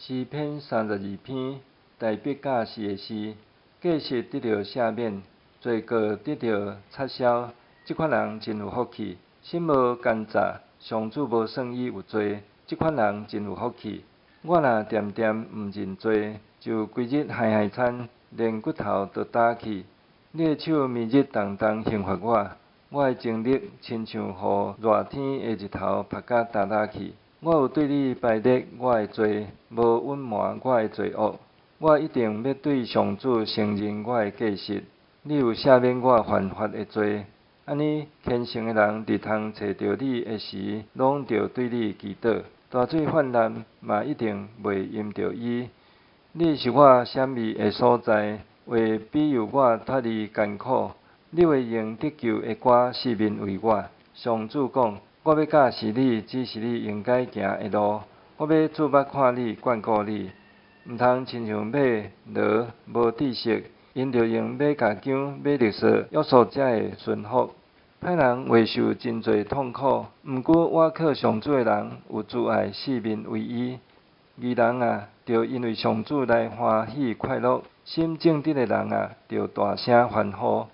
詩篇32篇，大衛教示的詩。過失得著赦免，罪過得著擦消，這款人真有福氣。心無奸詐，上主無算伊有罪，這款人真有福氣。我若恬恬毋認罪，就規日害害慘，連骨頭都焦去。你的手暝日動動刑罰我，我的精力親像予熱天的日頭曝甲焦焦去。我有對你排列我的罪，無隱瞞我的罪惡。我一定欲對上主承認我的過失。你有赦免我犯法的罪，按呢虔誠的人日通揣著你的時，攏著對你祈禱。大水泛濫嘛一定袂淹著伊。你是我閃避的所在，會庇佑我脫離艱苦。你會用得救的歌四面圍我。上主講：我欲教示你，指示你應該行的路。我欲注目看你，眷顧你。毋通親像馬驢無知識，𪜶著用馬鉸鉗、馬勒索約束才會順服。歹人會受真濟痛苦，毋過倚靠上主的人有慈愛四面圍伊。義人啊，著因為上主來歡喜快樂；心正直的人啊，著大聲歡呼。